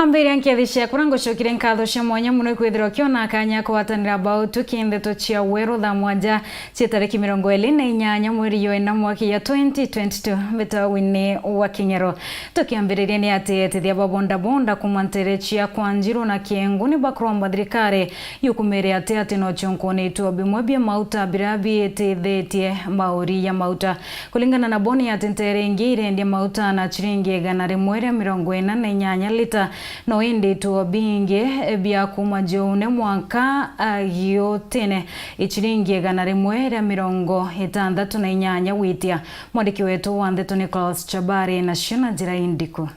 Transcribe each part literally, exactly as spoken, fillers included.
Ambiria nkethi ciaku na ngucokire nkatho cia mwanya mono ikwithirwa kiona kanya kugwatanira bau tuki ndeto cia weru thaa mwanja cia tariki mirongo iri na inyanya mweri yo ina mwaka ya twenty twenty-two. Mbitawini wa King'ero. Tukiambiriria ni ati etithia ba bodaboda kuma ntere cia Kwanjiru na Kiengu ni bakuromba thirikari yukumire ati ati no cionkune ituo bimwe bia mauta biria biitithitie mauri ya mauta. Kulingana na bo ni ati ntere ingi irendia mauta na ciringi igana rimwe ria mirongo ina na inyanya lita, no indi ituo bingi bia kuma Joune mwanka, ah, Giutine, i ciringi igana rimwe ria mirongo itantatu na inyanya gwitia. Mwandiki wetu wa ndeto Nicholas Chabari na cio na njira indiku.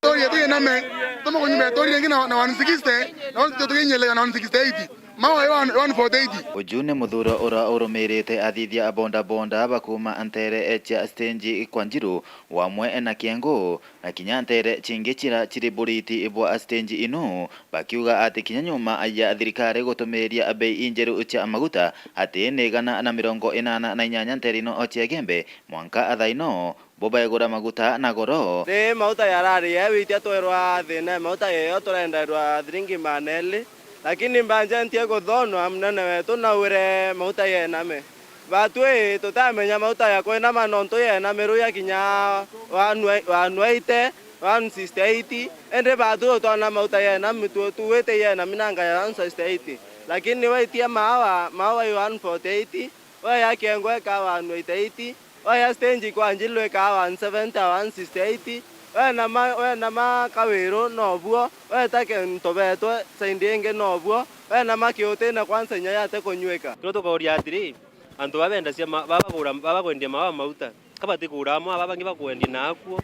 Betori yetu yename, tuma kunyumba betori ringi na, na one sixty, na one sixty tukinyelega na one sixty-eight. Mawa yo one, one forty-eight. Uju ni muthuro ura urumirite athithia a bodaboda bakuma ntere cia stage Kwanjiru, wamwe na Kiengu, na kinya ntere cingi cira ciri buriti bwa stage inu, bakiuga ati kinya nyuma ya thirikari gutumiria bei injeru cia maguta, ati ni igana na mirongo inana na inyanya ntere ino cia Igembe, mwanka thaa ino, bo baigura maguta na goro. Ni mauta yarari ye witia twerwa thina ya mauta yeyo turenderwa thiringi maana eli, lakini mbanjentie kuthonwa munene wetu naure mauta yename. Batwi tutamenya mauta ya kwinama nontu yenamirwe ya kinya one, one eighty, one sixty-eight, indi batwi utona mauta yenami tu, tuwite yenami nanga ya one sixty-eight, lakini waitia maawa, maawa i one forty-eight, we ya Kiengu eka one eighty-eight, we ya stage Kwanjiru eka one seventy, one sixty-eight, we nama, we nama Kawiru nobuo, we ta Kentobetwe side ingi nobuo, we nama Kiutine kwanza inya yate kunywika. Kiria tukauria atiri, antu baba bendacia ma-, baba bagura, baba kwendia maawa mauta, ka bati kugura amwe, aba bangi bakwendia na akuo.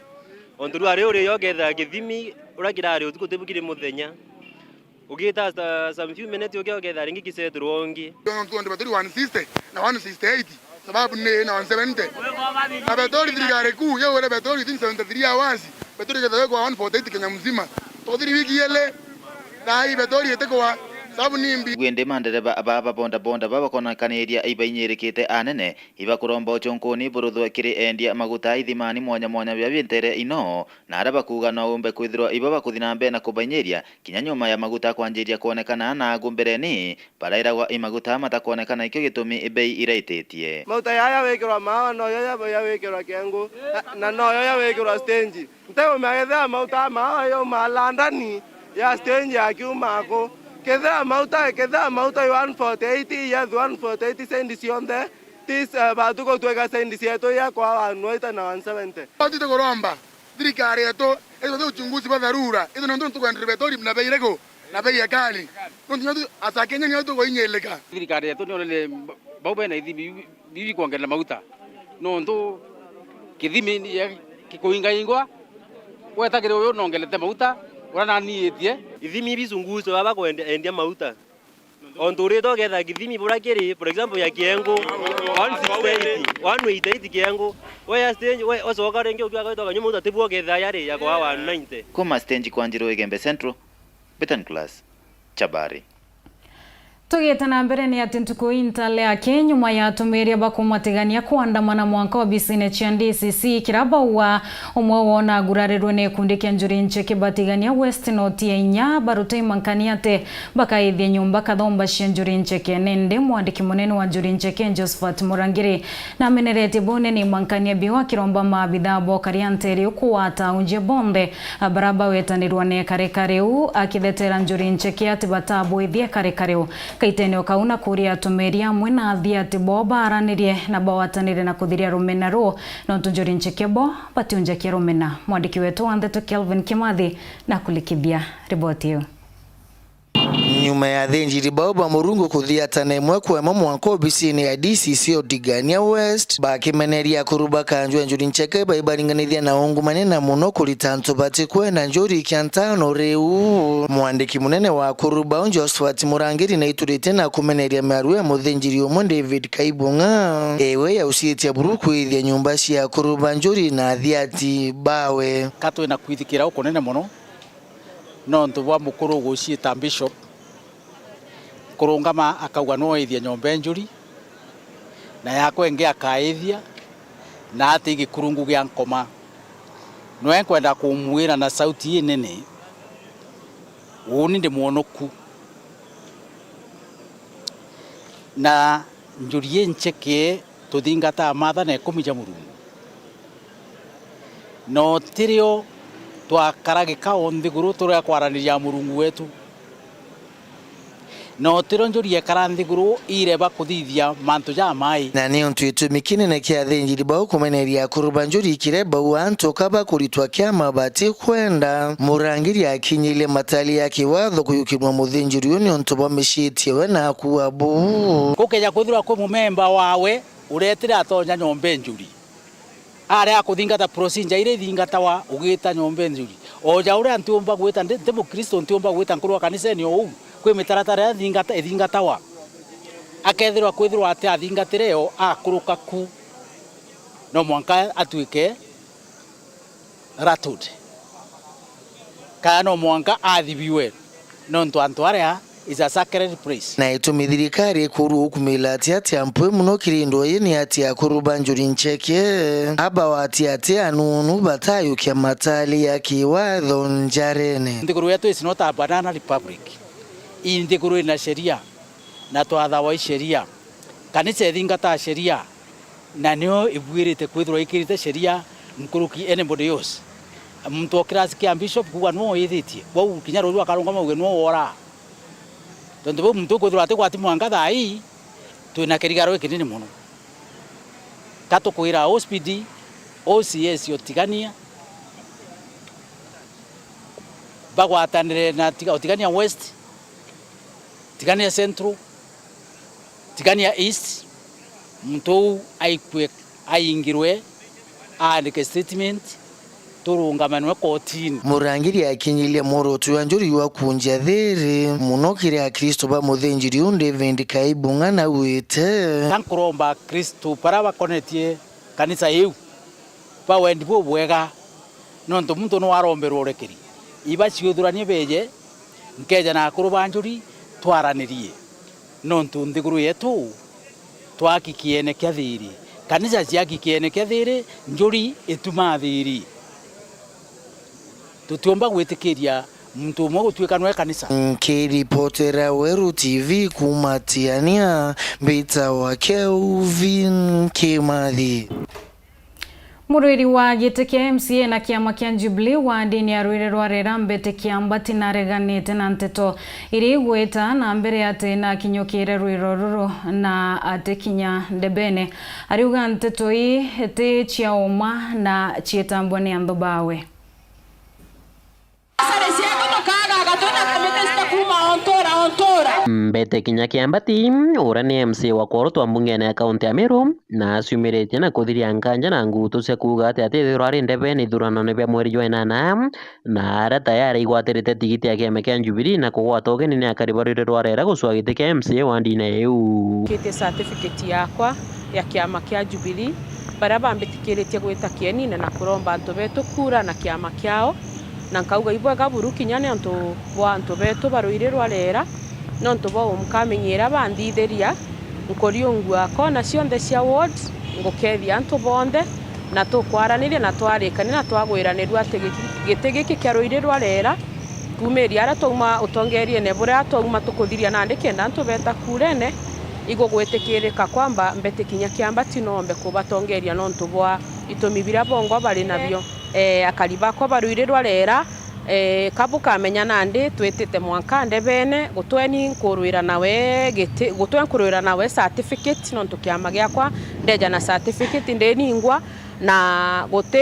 Ontu riu ari uri yo ukethira kithimi uria kirari utuku tibu kiri muthenya. Ugita after some few minutes ukia ukethira ringi kisetirwa ungi. Tuna tuonde beturi one sixty na one sixty-eight, sababu ni na one seventy. Na beturi thirikari kuu yo ule beturi within seventy-three hours, beturi ikethira kwa one forty-eight Kenya mzima. Tuthiri wiki ile, na hii beturi itikwa, sababu ni mbi. Gwindi mandereba baba boda boda baba bakonekaniria ibainyirikite anene, ibakuromba ucunkuni buruthwe kiri endia maguta ithimani mwanya mwanya bia bintere ino, na aria bakuuga no umbe kwithirwa ibo bakuthi na mbere na kubainyiria kinya nyuma ya maguta kwanjiria kwonekana na agu mbereni, barairagwa i maguta matakwonekana ikio gitumi bei iraititie. Mauta yaya wikirwa maawa noyo ya, ya wikirwa Kiengu, na, na noyo ya wikirwa stage. Nteumia kethira mauta maawa yauma London ya stage ya kiuma aku. Kethira mauta, kethira mauta i one forty-eight, yes, one forty-eight sendi cionthe, tis, eh, batu gutwika sendi cietu ya kwa one eighty na one seventy. Batite kuromba thirikari yetu, ithwe uchunguzi bwa dharura, ithwe nontu ntukwendere betori na bei iriku, na bei ya kali. Nontu nyotu asa Kenya nyotu kuinyilika. Thirikari yetu nionene bau bena ithimi bibi kwongerera mauta. Nontu kithimi ni ya kikuingaingwa, weta kiri uyu nongerete mauta, uria naniitie. Ithimi bichunguzwe baba kwendia, endia mauta. Ontu urite uketha kithimi buria kiri, for example, ya Kiengu, one sixty-eight, one eighty-eight Kiengu. We ya stage, we, ucoka ringi ukiuga gwitwa kanyumu utatibua uketha yari ya kwa one ninety. Kuma stage kwa Njiru Igembe Central, Betan Class, Chabari. Tugite na mbere ni ati ntuku ii ntale aki nyuma ya atumiria bakumatigania kuandamana mwanka obisine cia D C C kiria bauga umwe wona agurarirwe ni gikundi kia Njuri Ncheke Batigania West North ya inya baruta imankania ati bakaithia nyumba kathomba cia Njuri Ncheke. Nindi mwandiki munene wa Njuri Ncheke Josephat Murangiri nameneretie bunene imankania biu akiromba maabithaa bokaria ntere iu kuwata aunjia bonthe baria bawetanirwa na ikarika riu, akithetera Njuri Ncheke ati batabwithia ikarika riu. Kaitene o kau na kuria atumiria amwe na athiati bo baaranirie na bawatanire na kuthiria rumena ruu, nontu Njuri Ncheke bo batiunjakia rumena. Mwandiki wetu wa ndeto Kelvin Kimathi na kulikithia riboti iu. Nyuma ya athinjiri bau ba Murungu kuthiatana imwe kwa imwe mwanka obisine ya D C C Otigania West, bakimeneria akuru ba kanju ya Njuri Ncheke baibaringanithia na ungumania na muno kurita antu batikwenda Njuri kia ntano riu. Mwandiki munene wa akuru bau Josephat Murangiri naituritie na kumeneria miario ya muthinjiri umwe David Kaibung'a. Ewe yaucitie buru kwithia nyumba cia akuru ba Njuri na athiati bawe. Ka twina kwithikira ukunene muno. Nontu bwa mukuru uguciita Bishop kurungama akauga, "Nwoithia nyomba e Njuri, na yakwa ingi akaithia, na ati gikurungu gia nkoma." Nwe nkwenda kumwira na sauti inene, Uuni ndi mwonoku, na njuri incheke tuthingataa maatha na ikumi ja Murungu. Na utirio twakara gikao nthiguru turia kwaraniria Murungu wetu. Na utirio njuri ekara nthiguru ireba kuthithia mantu jamai. Na niuntu itumi kinene kia athinjiri bau kumeneria akuru ba njuri kireba uu antu ka bakuritwa kiama batikwenda, murangiri akinyile matali ya kiwatho kuyukirwa muthinjiri uu niuntu bwa miciitie we na akua buu. Gukeja kwithirwa kwi mumemba wawe uretire atonya nyomba e njuri, aria akuthingata procedure iria ithingatawa ugita nyomba e njuri. O ja uria ntiumba gwita, ndi, nti Mukristo, ntiumba gwita nkurwa kanisene o uu, kwi mitaratara iria ithingata-, ithingatawa. Akethirwa kwithirwa ati athingatire yo, akuruka ku, no mwanka atwike rattled. Kana no mwanka athibiwe, nontu antu aria is a sacred place. Na itumi thirikari ikurua ukumila ati ati ampwe muno kiri ndoye ni ati akuru ba njuri ncheke aba wati ati anunu batayukia matali ya kiwatho njarene. Nthiguru yetu is not a banana republic. Ii nthiguru ina sheria, na twathawa i sheria. Kanisa ithingataa sheria, na nio ibuirite kwithirwa ikirite sheria nkuruki anybody else. Muntu o kirasi kia bishop kuuga nwe withitie, bau kinya ruju akarungama auge nwe wora. Tontu bau muntu ukwithirwa atigwati mwanka thaa ii, twina kirigaro gikinini mono. Ka tukwira O C P D, O C S o Tigania, bagwatanire na Tiga-, o Tigania West, Tigania Central, Tigania East, muntu uu aikue, aingirwe, aandike statement, turungamanwe kotini. Murangiri akinyile mworoto jwa njuri jwa kunjia thiri mono kiri Akristo ba muthinjiri uu David Kaibung'a na wite. Ka nkuromba Akristo baria bakonetie kanisa iu ba wendi bubwega, nontu muntu nwe aromberwa urekeri. Iba ciuthuranie beje, nkeja na akuru ba njuri, twaranirie. Nontu nthiguru yetu twaki kiene kia thiri. Kanisa ciaki kiene kia thiri, njuri itumaa thiri. Tutiumba gwitikiria muntu umwe gutuika nwe kanisa. Nkiripotera Weru T V kuuma Tiania, mbitawa Kelvin Kimathi. Murwiri wa giti kia M C A na kiama kia Jubilee wandini ya Rwiri rwa Rera Mbete Kiambati nareganite na nteto iria igwita na mbere ati nakinyukire rwiro ruru na atikinya ndebene. Ariuga nteto ii ti cia uma na ciitambwa ni anthu bawe. Sare ciaku mukagaga twina committees ta kuuma o ntura, o ntura. Mbete Kinya Kiambati, uria ni M C A wa Kworotwa mbungene ya kaunti ya Meru, na aciumiritie na kuthiria nganja na ngutu cia kuuga ati atithirwa ari ndebene ithuranone bia mweri jwa inana, na aria tayari igwatirite tigiti ya kiama kia Jubilee na kugwata ugeni ni akari ba Rwiri rwa Rera gucua giti kia M C A wa ndine iu. Nkitie certificate yakwa ya kiama kia Jubilee, baria bambitikiritie gwita kienine na kuromba antu betu kura na kiama kiao. Na nkauga, ibwega buru kinya ni antu bwa antu betu ba Rwiri rwa Rera, nontu bwa umkamenyera banthithiria, nkuriungua kona cionthe cia ward, ngukethia antu bonthe, na tukwaraniria na twarikania na twagwiranirua ati giki, giti giki kia Rwiri rwa Rera, kuumiria aria twauma utongeriene buria twauma tukuthiria nandi kenda antu beta kurene, igugwitikirika kwamba Mbete Kinya Kiambati noombe kubatongeria nontu bwa itumi biria bongwa bari nabio. Ee, akari bakwa ba Rwiri rwa Rera, ee, ka bukamenya nandi twitite mwanka ndebene, gutweni nkurwira nawe giti, gutwe nkurwira nawe certificate, nontu kiama giakwa ndeja na certificate ndiningwa, na guti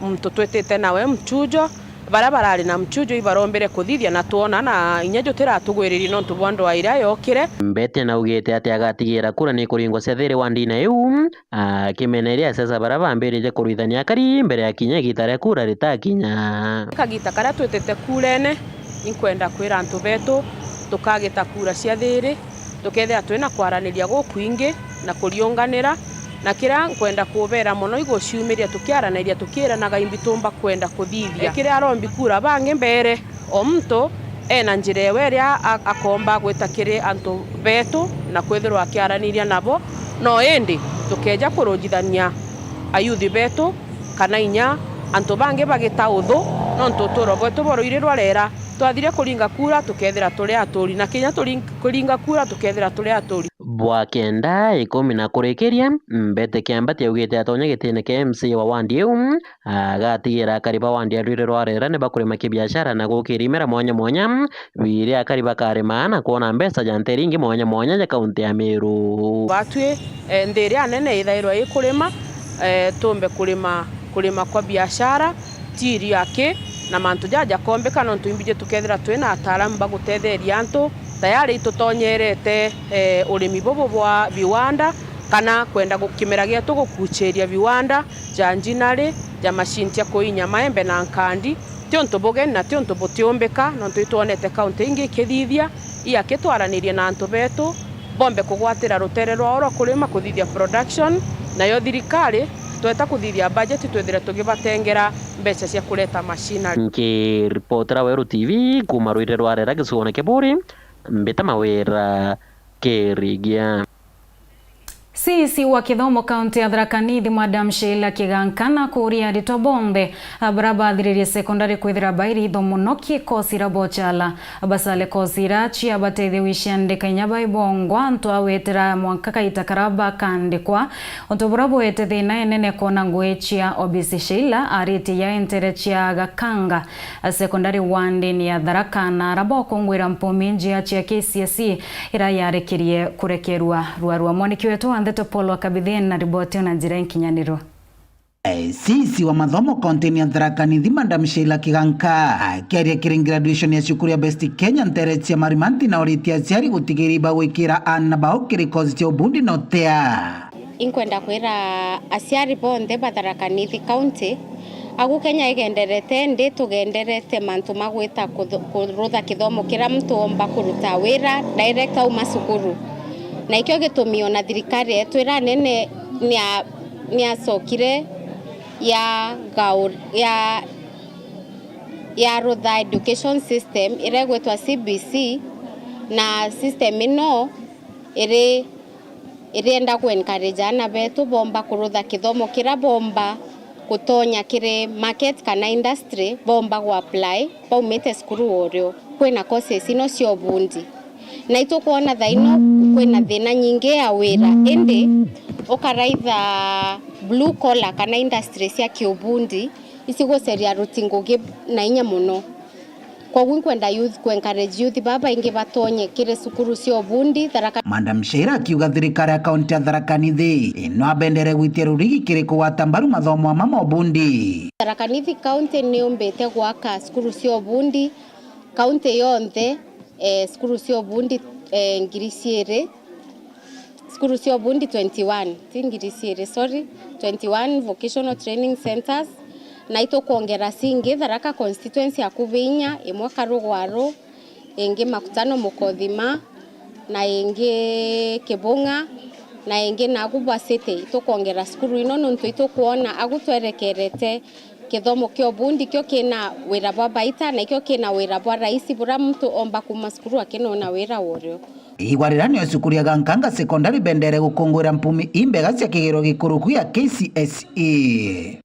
muntu twitite nawe mchujo. Baria barari na mchujo ibarombere kuthithia na twona, na inya jutiratugwiririe nontu bwa ndwaa iria yokire. Mbete naugite ati agatigira kura ni kuringwa cia thiri wa ndine iu, akimeneria asiasa baria bambiritie kurwithania akari mbere ya kinya igita ria kura ritakinya. Kagita karia twitite kurene, inkwenda kwira antu betu tukagita kura cia thiri, tukethira twina kwaraniria gukwingi na kuriunganira, na kiria nkwenda kubera mono iguciumiria tukiaraniria tukiiranaga imbi tumba kwenda kuthithia. Kiria arombi kura bangi mbere, o muntu ena njira ewe iria a-, akomba gwita kiri antu betu na kwithirwa akiaraniria nabo, no indi tukeja kurujithania ayuthi betu kana inya antu bangi bagita uthu, Nontu uturo bwetu bwa ruiri rwa rera, twathire kuringa kura tukethira turi aturi, na kinya turing-, kuringa kura tukethira turi aturi. Bwa kenda, ikumi na kurikiria, Mbete Kiambati augite atonya gitine kia M C A wa wandi iu, agatigira akari ba wandi ya ruiri rwa rera ni bakurima kibiashara na gukira imera mwanya mwanya, biria akari bakarima na kwona mbeca ja nteri ingi mwanya mwanya ja kaunti ya Meru. Batwi, eh, nthi iria nene ithairwa ikurima, eh, tumbe kurima, kurima kwa biashara, ti irio aki, na mantu jaja jakombika, nontu imbiji tukethira twina ataalamu ba gutetheria antu, tayari itutonyerete, eh, urimi bubu bwa viwanda, kana kwenda gu-, kimera gietu gukuchiria viwanda ja njinari, ja mashini cia kuinya maembe na nkandi. Ti untu bugeni na ti untu butiumbika, nontu itwonete kaunti ingi ikithithia, iakitwaranirie na antu betu, bombe kugwatira rutere rwao rwa kurima kuthithia production, nayo thirikari tweta kuthithia budget twithire tugibatengera mbeca cia kureta machinery. Nkiripotera Weru T V kuuma ruiri rwa rera gicigoone kia Buuri, mbita Mawira Kirigia. C E C wa kithomo kaunti ya Tharaka Nithi, Madam Sheila Kiganka, na kuuria aritwa bonthe baria bathiririe sekondari kwithira bairi itho mono ki kosi ira bochala, bacale kosi ira ciabateithia gwiciandika inya baibongwa antu a wetera mwanka kaita karia bakandikwa, untu buria bwete thina inene kwona ngugi cia obisi. Sheila aritie ya entere cia Gakanga sekondari wandini ya Tharaka na aria bokungwira mpumi njia cia K C S E iria yarekerie kurekerua. Rwarua mwaniki wetu wa ndeto Paul wa Kabithin na riboti na njira inkinyaniru. C E C wa mathomo kauntini ya Tharaka Nithi, Madam Sheila Kiganka, akiaria kiri graduation ya cukuru ya Best Kenya ntere cia Marimanti, na oritie aciari gutigiria bagwikira aana bao kiri kosi cia ubundi na utea. Inkwenda kwira aciari bonthe ba Tharaka Nithi County, agu Kenya igenderete, ndi tugenderete mantu ma gwita kuthu-, kurutha kithomo kiria muntu omba kuruta wira direct auma cukuru. Na ikio gitumi ona thirikari yetu iria nene nia-, niacokire ya gau-, ya, ya rutha education system iria igwitwa C B C, na system ino iri irienda ku encourage aana betu bomba kurutha kithomo kiria bomba gutonya kiri market kana industry, bomba gu apply baumite cukuru worio. Kwina courses ino cia ubundi, na itukwona thaino kwina thina nyingi ya wira, indi ukaraitha blue collar kana industry cia kiubundi, iciguceria aruti ngugi na inya mono. Kwogu inkwenda youth, ku encourage youth baba baingi batonye kiri cukuru cia ubundi Tharaka. Madam Sheila akiuga thirikari ya kaunti ya Tharaka Nithi ino abendere gwitia rurigi kiri kugwata mbaru mathomo ama ma ubundi. Tharaka Nithi County niumbite gwaka cukuru cia ubundi kaunti yonthe, eh, cukuru cia ubundi, eh, ngiri ciiri. Cukuru cia ubundi twenty one, ti ngiri ciiri, sorry, twenty one vocational training centres, na itukwongera cingi Tharaka constituency akubi inya, imwe Karugwaru, ingi Makutano Mukothima, na ingi Kibung'a, na ingi nagu bwa City. Itukwongera cukuru ino nontu itukwona agu twerekerete kithomo kia ubundi kio kina wira bwa baita, na ikio kina wira bwa raisi buria muntu omba kuuma cukuru akinona wira worio. Igwa riria nio cukuru ya Gankanga Secondary bendere gukungwira mpumi imbega cia kigiro gikuruku ya K C S E.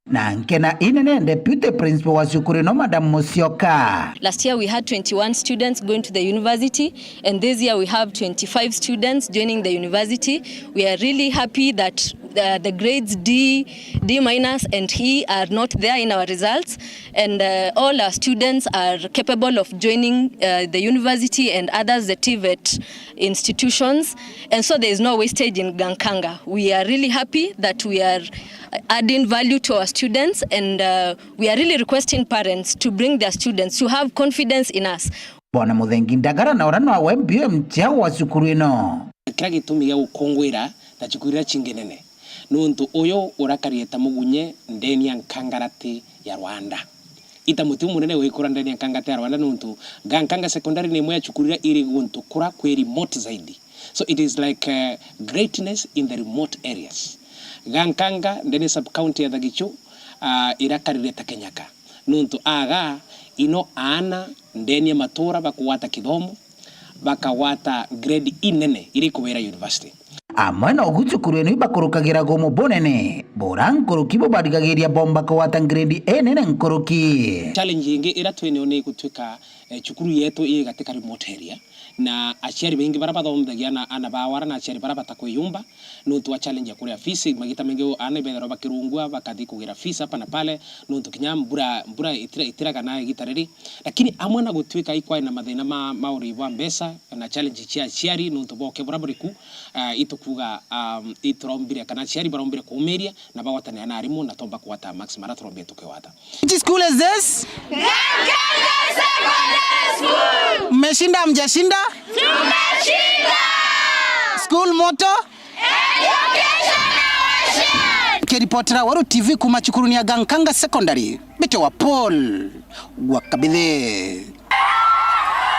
Na nkena inene Deputy Principal wa cukuru ino, Madam Musyoka. Last year we had twenty-one students going to the university, and this year we have twenty-five students joining the university. We are really happy that, uh, the grades D, D minus and E are not there in our results. And, uh, all our students are capable of joining, uh, the university and others, the TVET institutions. And so there is no wastage in Gankanga. We are really happy that we are adding value to our students, and, uh, we are really requesting parents to bring their students, to have confidence in us. Bwana Muthengi Ndagara na uria nwawe M P M chair wa cukuru ino. Kiria gitumi gia gukungwira na cukuru iria cingi nene, nuntu uyu urakarire ta mugunye ndeni ya nkangarati ya Rwanda. Ita muti umunene wikura ndeni ya nkangarati ya Rwanda, nuntu Gankanga Secondary ni imwe ya cukuru iria iri guntu kuria kwi remote zaidi. So it is like, uh, greatness in the remote areas. Gankanga ndeni sub county ya Thagichu, uh, irakarire ta Kenyaka. Nuntu aga ino aana ndeni ya matura bakugwata kithomo, bakagwata grade inene iria ikubera university. Amwe na ugu cukuru ino ibakurukagira gumu bunene, bura nkuruki bubarigagiria bomba kugwata grade inene nkuruki. Challenge ingi ira twi nayo ni gutwika, eh, cukuru yetu ii gati ka remote area, na aciari baingi bara bathomithagia ana, ana bao ara na aciari bara batakwiyumba, nontu wa challenge ya kuria fees. Magita maingi aana ibethagirwa bakirungua, bakathi kugira fees hapa na pale, nontu kinya mbura, mbura itira-, itiraga na igita riri. Lakini amwe na gutwika ikwari na mathina ma, ma urii bwa mbeca na challenge cia aciari, nontu bwa uke bura buriku, ah, itukuga, um, iturombire kana aciari barombire kuumiria na bagwatanira na arimu na tomba kugwata marks mara turombire tukigwata. Which school is this? Gangele Secondary School. Mmeshinda, hamjashinda? Tumeshinda! School motto? Education Ocean. Kiripotera Weru T V kuma cukuruni ya Gankanga Secondary, mbite wa Paul wa Kabithe.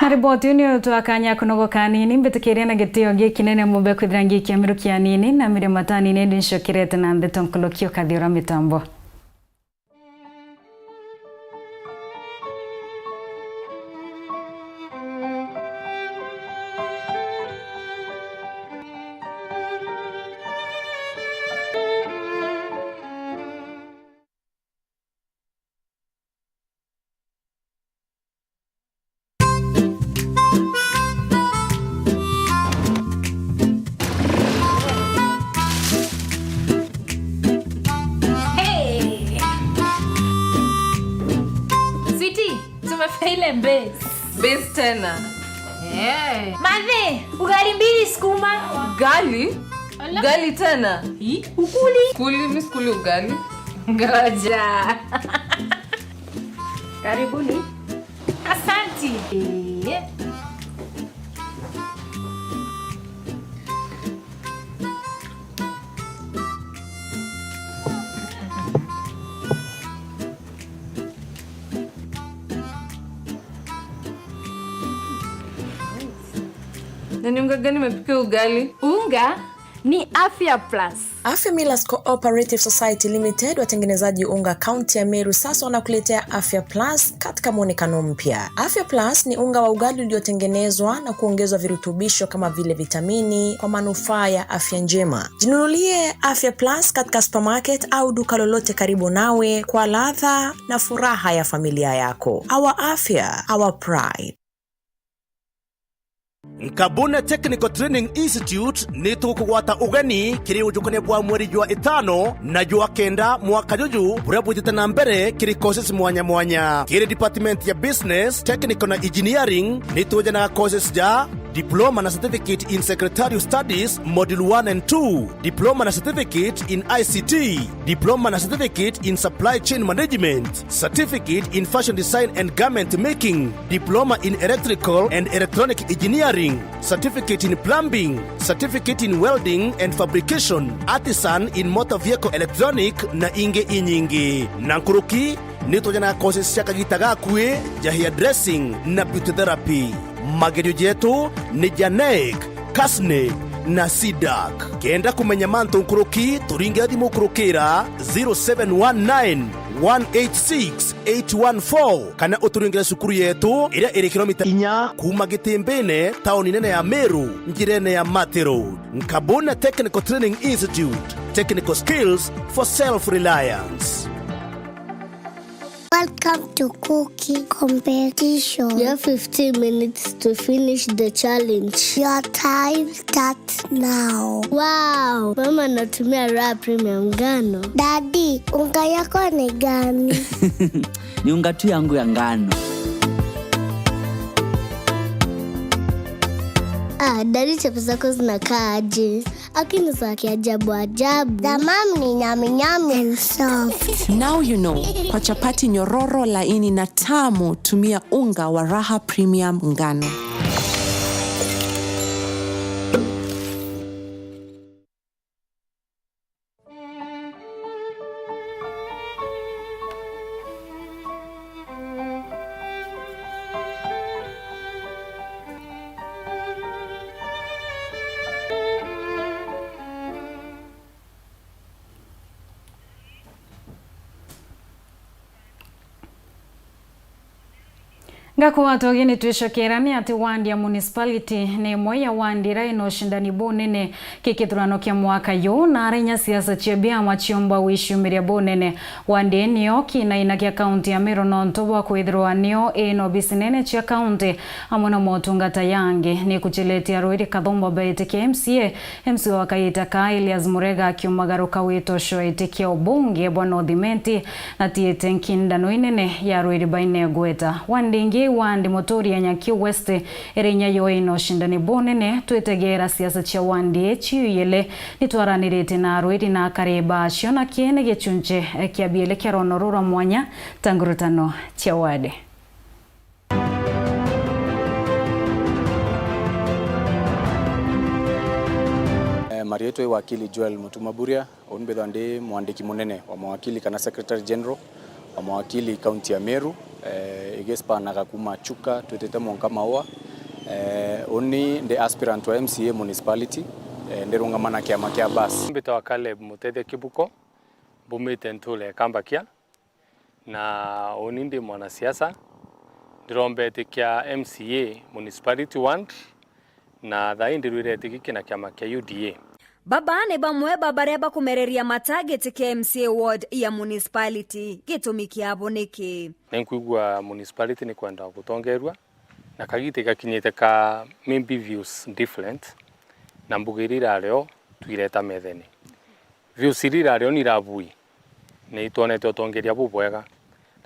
Na riboti iu niyo twakanya kunogoka nini, mbitikiria na gitio gikinene mumbe kwithira ngikia miruki ya nini na mire matanini, indi ncokerete na ndeto nkuruki ukathi ura mitambo. Hey! Sweetie, tumefika ile base. Base tena. Eh. Mathe, ugali mbili sukuma. Ugali? Ala. Ugali tena? Hi, ukuli. Kuli, mi sikuli ugali. Ngoja. Karibuni. Asanti. Eh. Na ni unga gani imepika ugali? Unga ni Afya Plus. Afya Millers Cooperative Society Limited, watengenezaji unga kaunti ya Meru, sasa wanakuletea Afya Plus katika mwonekano mpya. Afya Plus ni unga wa ugali uliotengenezwa na kuongezwa virutubisho kama vile vitamini kwa manufaa ya afya njema. Jinunulie Afya Plus katika supermarket au duka lolote karibu nawe kwa ladha na furaha ya familia yako. Our afya, our pride. Nkabune Technical Training Institute ni tukugwata ugeni kiri ujukania bwa mweri jwa itano na jwa kenda mwaka juju buria bwitite na mbere kiri courses mwanya mwanya. Kiri department ya Business, Technical na Engineering ni twejanaga courses ja Diploma na Certificate in Secretarial Studies, Module one and two, Diploma na Certificate in I C T, Diploma na Certificate in Supply Chain Management, Certificate in Fashion Design and Garment Making, Diploma in Electrical and Electronic Engineering, Certificate in Plumbing, Certificate in Welding and Fabrication, Artisan in Motor Vehicle Electronic, na ingi inyingi. Na nkuruki, ni twajanaga courses cia kagita gakui ja hairdressing na beauty therapy. Magerio jetu ni ja NEC, KASNEB na CDAC. Kenda kumenya mantu nkuruki, turingire thimu kurukira zero seven one nine, one eight six, eight one four, kana uturingire cukuru yetu iria iri kilomita inya kuma Gitimbine, tauni nene ya Meru, njirene ya Mati Road. Nkabune Technical Training Institute, technical skills for self-reliance. Welcome to cooking competition. You have fifteen minutes to finish the challenge. Your time starts now. Wow, mama anatumia Raha Premium ngano. Daddy, unga yako ni gani? Ni unga tu yangu ya ngano. Ah, daddy, chapo zako zinakaa aje? Lakini za kiajabu ajabu. The mom ni nyami nyami and soft. Now you know, kwa chapati nyororo, laini na tamu, tumia unga wa Raha Premium ngano. Ngakwatwa ugi ni twicokera ni ati wandi ya municipality ni imwe ya wandi iria ina ucindani bunene ki kithurano kia mwaka yu, na ara inya siasa cia biama ciomba gwiciumiria bunene. Wandi ii niyo kinaina kia kaunti ya Meru nontu bwa kwithirwa niyo ina obisi nene cia kaunti amwe na motungata yangi. Ni kuceletie Arwiri Kathumba beetikia M C A, M C A wa kaita ka Elias Murega akiumagaruka witocoetie kia ubunge bwa North Imenti, na tiite nkindano inene ya Arwiri baina igweta. Wandi ingi, wandi Muturi ya Nyaki West, iri inya yo ina ucindani bunene. Twitegeera siasa cia wandi ii ciu ijiri, ni twaranirite na Arwiri na akari baacio, na kii ni gicunci kia bieli kia rono ruu rwa mwanya ta ngurutano cia wadi. Eh, marietwa i wakili Joel Mutuma Buria, uu mbithwa ndi mwandiki munene wa mawakili kana Secretary General wa mawakili kaunti ya Meru, eh, igispanaga kuma Chuka twitite mwanka Maua. Eh, uni ndi aspirant wa M C A municipality, eh, ndirungama na kiama kia bas. Mbitwa Caleb Mutethia Kibuko, mbumite nture Kambakia. Na uni ndi mwanasiasa, ndirombete kia M C A municipality ward, na thaa ii ndirwirete giki na kiama kia U D A. Baba ni bamwe ba baria bakumereria mata giti kia M C A ward ya municipality. Gitumi kiabo niki? Ni nkwigua municipality ni kwenda gutongerua, na kagita igakinyite ka maybe views different, na mbuga iria irari o twireta methene. Views iria irari o ni irabui, ni itwonete utongeria bubwega,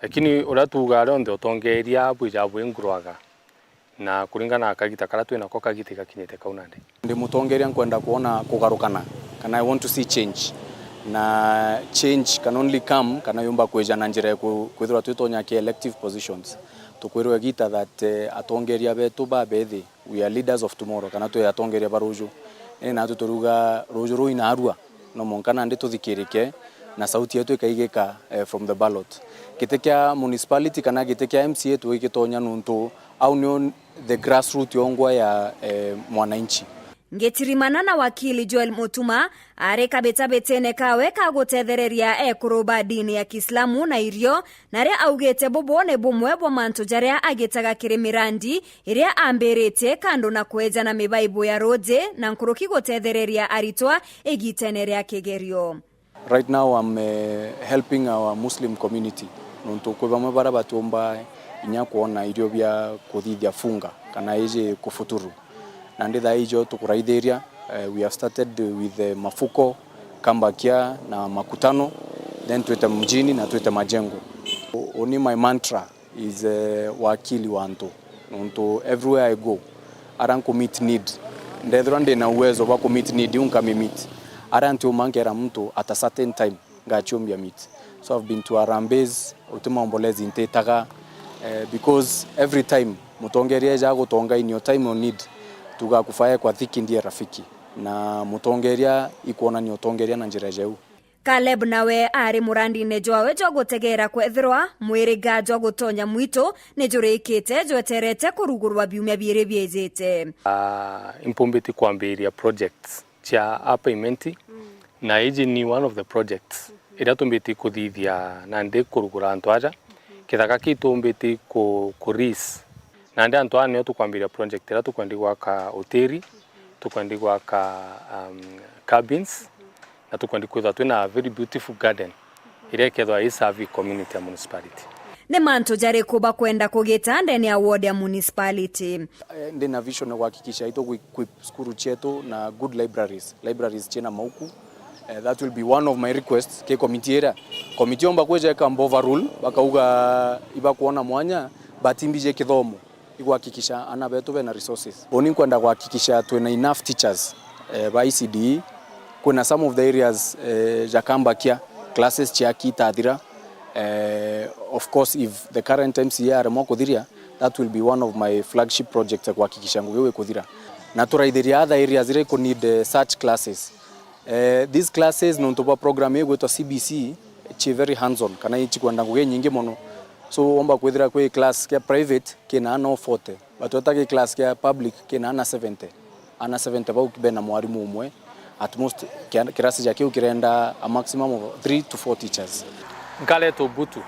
lakini uria tuugaa rionthe utongeria bwija bwi nguruaga, na kuringana na kagita karia twinako, kagita igakinyite kau nandi. Ndi mutongeria nkwenda kwona kugarukana, kana I want to see change, na change can only come kana yumba kwija na njira ya ku-, kwithirwa twitonya ki elective positions. Tukwirwa igita that, eh, atongeria betu babethi, we are leaders of tomorrow, kana twi atongeria ba ruju. Indi natu turiuga ruju ruu inarua, no mwanka nandi tuthikirike na sauti yetu ikaigika, eh, from the ballot. Giti kia municipality kana giti kia M C A twigitonya nuntu au nio the grassroot yongwa ya, eh, mwananchi. Ngitirimana na wakili Joel Mutuma, ari kabitabitine kawe ka gutethereria ekuru ba dini ya Kiislamu na irio, na aria augite bubu ni bumwe bwa mantu jaria agitaga kiri mirandi iria ambiritie, kando na kweja na mibaibu ya ruuji na nkuruki gutethereria aritwa igitene ria kigerio. Right now I'm, eh, helping our Muslim community, nontu kwi bamwe baria batiumba inya kwona irio bia kuthithia funga kana iji kufuturu. Nandi thaa ijo tukuraithiria, eh, we have started with, eh, mafuko, kambakia na makutano, then twite mjini na twite majengo. U-, uni my mantra is, eh, wakili wa antu. Nontu everywhere I go, aria nku meet need, ndethirwa ndina uwezo bwa ku meet need iu nkami meet. Aria ntiuma nkera muntu at a certain time ngachiumbia meet. So I've been to harambees, uti maombolezi ntitaga, eh, because every time mutongeria eja gutonga in your time of need, tuga kufa ye kwa dhiki ndiye rafiki. Na mutongeria ikwonania utongeria na njira jeu. Caleb nawe ari murandine jwawe jwa gutegeera kwethirwa mwiriga jwa gutonya mwitu ni jurikite jweterete kurugurwa biumia biiri biijite. Ah, impumbiti kwambiria projects cia Upper Imenti, na iji ni one of the projects iria tumbiti kuthithia nandi kurugura antu aja. Kithaka kii tumbiti ku, ku lease. Nandi antu aa nio tukwambiria project iria tukwendi gwaka hoteli, tukwendi gwaka, um, cabins, na tukwendi kwithirwa twina a very beautiful garden iria ikethirwa i serve community ya municipality. Ni mantu jariku bakwenda kugita ndene ya ward ya municipality? Eh, ndina vision ya kuhakikisha itu ku equip cukuru cietu na good libraries, libraries ciina mauku. Eh, that will be one of my requests ki committee iria. Committee yomba kwija ikamba overrule, bakauga ibakwona mwanya, but imbiji kithomo. Iguhakikisha ana betu bena resources. Uni nkwenda kuhakikisha twina enough teachers, eh, ba E C D E. Kwina some of the areas, eh, ja kambakia, classes ciaki itathira. Eh, of course, if the current M C A aremwa kuthiria, that will be one of my flagship projects ya kuhakikisha ngugi iu ikuthira. Na turaithiria other areas iria iku need, eh, such classes. Eh, these classes, nontu bwa program igwitwa C B C, ci very hands on, kana ichikwenda ngugi nyingi mono. So, womba kwithira kwi class kia private, kina ana forty, but weta ki class kia public, kina ana seventy. Ana seventy bau bena mwarimu umwe, at most, kia-, kirasi ja kiu kirenda a maximum of three to four teachers. Nkareta Ubutu.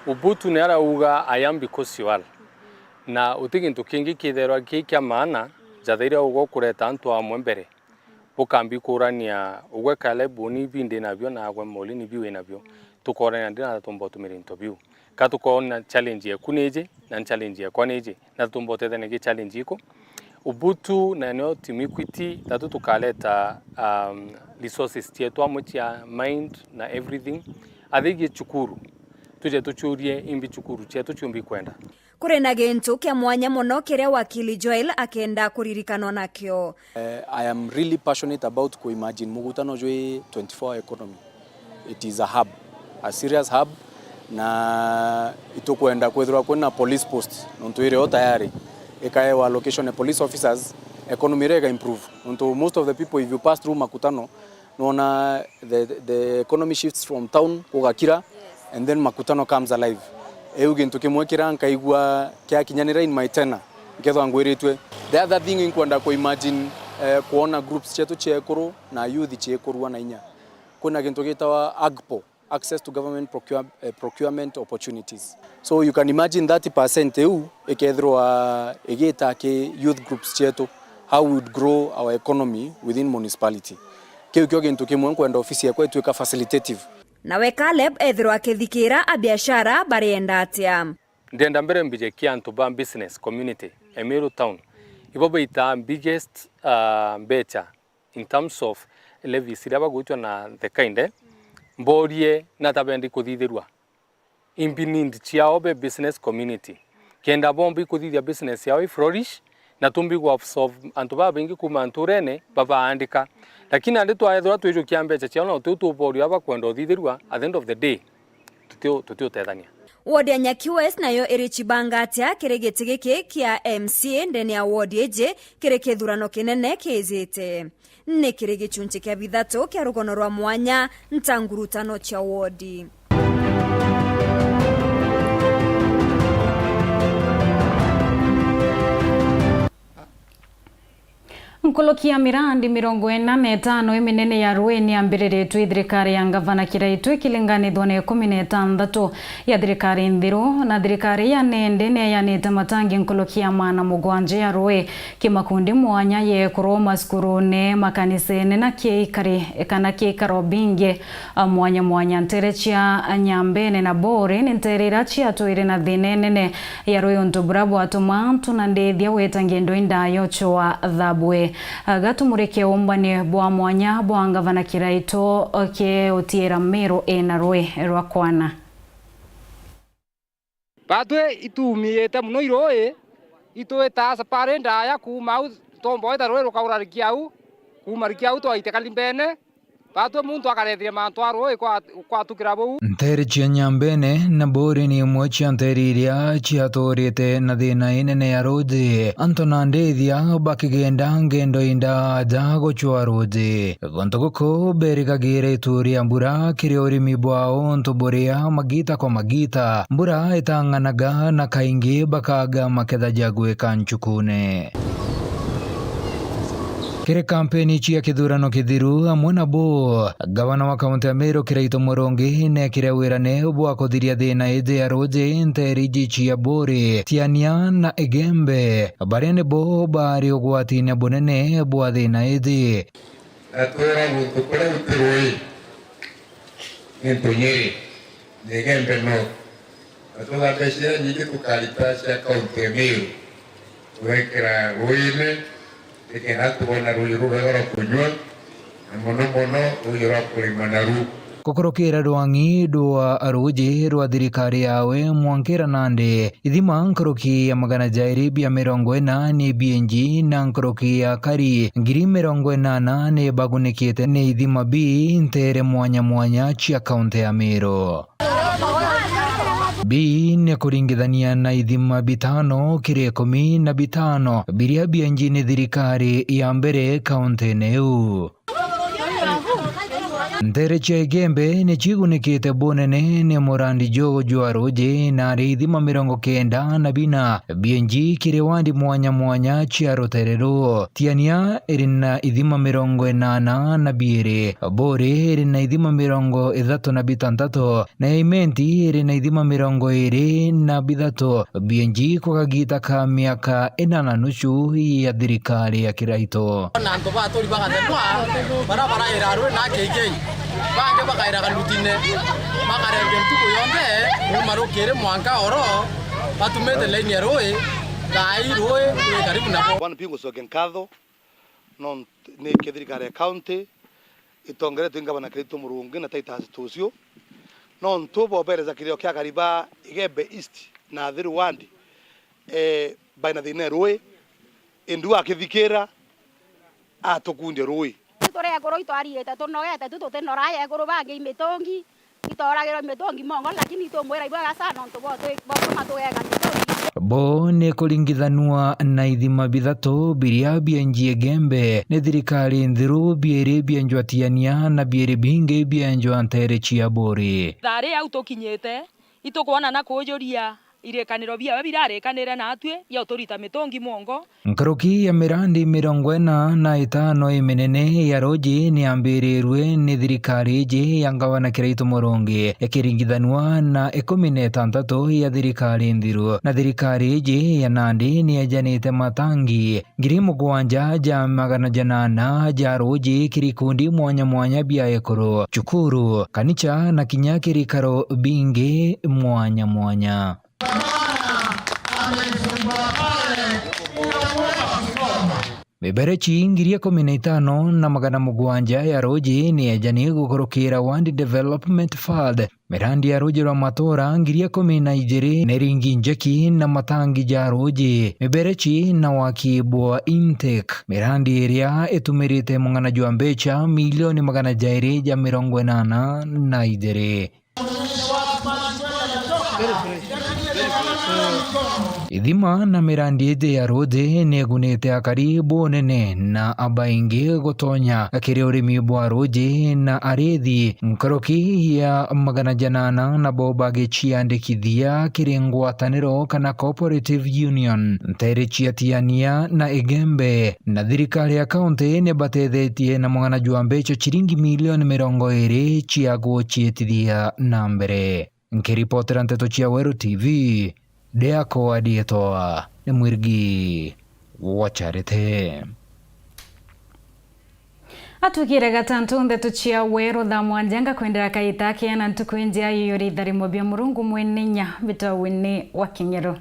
Ubutu ni arauga, "I am because you are." Na uti gintu kingi kithairwa ki kia maana, jathaire ugwe kureta antu amwe mbere. Bukambi kurania ugwe Caleb, uni ibi ndi nabio, na agwe Molly ni bi wi nabio. Tukorania ndi na tumba utumira into biu. Ka tukoona challenge yeku ni iji, na challenge yekwa ni iji, na tumba utethania gi challenge iku. Ubutu na nio Team Equity, tatu tukaleta, um, resources cietu amwe cia mind na everything. Athigie cukuru, tuje tucurie imbi cukuru cietu ciumbi kwenda. Kuri na gintu kia mwanya mono kiria wakili Joel akenda kuririkanwa nakio. Eh, I am really passionate about ku imagine mugutano jwi twenty-four economy. It is a hub, a serious hub, na itukwenda kwithirwa kwina police post, nontu iri o tayari ikaewa allocation ya police officers, economy iria iga improve. Nontu most of the people, if you pass through Makutano, nwona the, the economy shifts from town kugakira, and then Makutano comes alive. Iu gintu kimwe kira nkaigua kiakinyanira in my tenure, nkethwa ngwiritue. The other thing inkwenda ku imagine, eh, kwona groups cietu cia ekuru na youth ciikurua na inya. Kwina gintu gitawa AGPO, access to government procure-, eh, procurement opportunities. So you can imagine thirty percent iu ikethirwa igita ki youth groups cietu, how we would grow our economy within municipality. Kiu kio gintu kimwe nkwenda ofisi yakwa itwika facilitative. Nawe Caleb ethirwa akithikira abiashara barienda atia? Ndienda mbere mbije ki antu ba business community, Emiru town. Ibo baitaa biggest, ah, mbecha in terms of levies iria bagwitwa na the kind, eh, mborie nata bendi kuthithirua imbi need ciao be business community, kenda bombi kuthithia business yao i flourish, na tumbi ku absorb antu babaingi kuma nturene babaandika. Lakini andi twaethirwa twijukia mbecha ciao na utiu tuborio aba kwenda uthithirua, at the end of the day, tutiu-, tutiutethania. Ward ya Nyaki West nayo iri cibanga atia kiri giti giki kia M C A ndene ya ward iji kiri kithurano kinene kijite? Ni kiri gicunci kia bithatu kia rugono rwa mwanya nta ngurutano cia ward. Nkuruki ya mirandi mirongo ina na itano iminene ya rui ni yambiriritwe i thirikari ya Ngavana Kiraitu ikilinganithwa na ikumi na itanthatu ya thirikari nthiru, na thirikari ya nende ni yayanite matangi nkuruki ya maana mugwanja ya rui ki makundi mwanya ya ekuru, macukurune, makanisene na kiikari kana kiikaro bingi mwanya mwanya. Ntere cia Nyambene na Buri ni ntere iria ciatwire na thina inene ya rui untu bura bwatuma antu na ndithia gwita ngendo indayochwa thabwe. Gatumurike umbani bwa mwanya bwa Ngavana Kiraitu ki utiira Miru ina rui rwa kwana. Batwi itumiite mono i rui, itwitaa sapari ndaya kuuma au, twomba gwita rui rukaura riki au, kuuma riki au twaite Kalimbene, batwi muntu akarethire mantu a rui kwa-, kwatukira buu. Nteere cia Nyambene na Buri ni imwe cia nteere iria ciatuurite na thiina inene ya ruuji, antu na ndithia bakigenda ngendo indaja gucwa ruuji. Guntu guku berikagira itu ria mbura kiri urimi bwao, untu buria magiita kwa magiita mbura itang'anaga na kaingi bakaaga maketha ja gwika nchukune. Kiri kampeni cia kithurano kithiru amwe na bo, gavana wa kaunti ya Meru Kiraitu Murungi neekire wirane bwa kuthiria thiina iji ya ruuji nteere iji cia Buri, Tiania na Igembe, baria nibo baari ugwatine bunene bwa thiina iji. Ndatwira guntu kuria guti rui ni Ntunyiri, ni Igembe North. Na twina mbeca iria nyingi tukarita cia kaunti ya Meru, tugekira ruuine, nikenda tubona ruuji rurwega rwa kunyua, na mono mono ruuji rwa kurima naru. Gukurukira rwang'i rwa ruuji rwa thirikari yawe mwankira nandi, ithima nkuruki ya magana jairi bia mirongo ina ni bienji na nkuruki ya kari ngiri mirongo inana ni bagunikite ni ithima bii nteere mwanya mwanya cia kaunti ya Meru. Bii ni kuringithania na ithima bitano kiri ikumi na bitano biria bienji ni thirikari ya mbere kauntine iu. Nteere cia Igembe ni cigunikite bunene ni murandi juju jwa ruuji, na ari ithima mirongo kenda na bina bienji kiri wandi mwanya mwanya cia rutere ruu. Tiania iri na ithima mirongo inana na biiri, Buuri iri na ithima mirongo ithatu na bitantatu, na Imenti iri na ithima mirongo iiri na bithatu, bienji kwa kagiita ka miaka ina na nusu ya thirikari ya Kiraitu. Na antu ba aturi bagathenwa, bara baraira rui na K K, bangi bakaira Karutine, bakarenge ntuku yonthe, kuuma rukiri mwanka oro, batumite laini ya rui, thaai rui rwi karibu nabo. Bwana P, ngucokia nkatho, no nt-, ni ki thirikari ya county itongeretwe i ngavana Kiraitu Murungi na Titus Tucio, nontu bobereza kirio kia akari ba Igembe East na Athiru Ward, eh, baina thina e rui, indi akithikira atukundia rui. Turi ekuru itwariite tunogete tu, tutinora ekuru bangi imitungi, itoragirwa imitungi mongo, lakini itumwira ibwega sana nontu botwi-, botuma tugega mitungi. Bo ni kuringithanua na ithima bithatu biria bienjie Igembe ni thirikari nthiru, biiri bienjwa Tiania na biiri bingi bienjwa nteere cia Buuri. Thaari au tukinyite, itukwona na kujuria irikaniro biawe birarikanire naatwi bia uturita mitungi mongo. Nkuruki ya mirandi mirongo ina na itano iminene ya ruuji ni yambirirue ni thirikari iji ya ngavana Kiraitu Murungi, ikiringithanua na ikumi na itantatu ya thirikari nthiru, na thirikari iji ya nandi ni yejanite matangi ngiri mugwanja ja magana janana ja ruuji kiri ikundi mwanya mwanya bia ekuru, cukuru, kanicha na kinya kiri ikaro bingi mwanya mwanya. Miberechi ngiri ikumi na itano na magana mugwanja ya ruuji ni yejani gukurukira Ward Development Fund. Mirandi ya ruuji rwa matura ngiri ikumi na ijiri ni ringi njeki na matangi ja ruuji, miberechi na waki bwa intake. Mirandi iria itumirite mung'ana jwa mbecha milioni magana jairi ja mirongo inana na ijiri. Ithima na mirandi iji ya ruuji ni igunite akari bunene na abaingi gutonya kiri urimi bwa ruuji na arithi. Nkuruki ya magana janana nabo bagiciandikithia kiri ngwataniro kana cooperative union nteere cia Tiania na Igembe, na thirikari ya kaunti ni batethetie na mung'ana jwa mbecha ciringi milioni mirongo iiri cia guciitithia na mbere. Nkiripotera Nteto cia Weru T V, ndiakwa ndietwa ni Mwirigi wa Charity. Atwikire gatantu ndeto cia Weru thaa mwanja, ngakwendera kaita keena ntuku injega yuyuri itharimo bia Murungu mwene inya bitawini wa King'ero.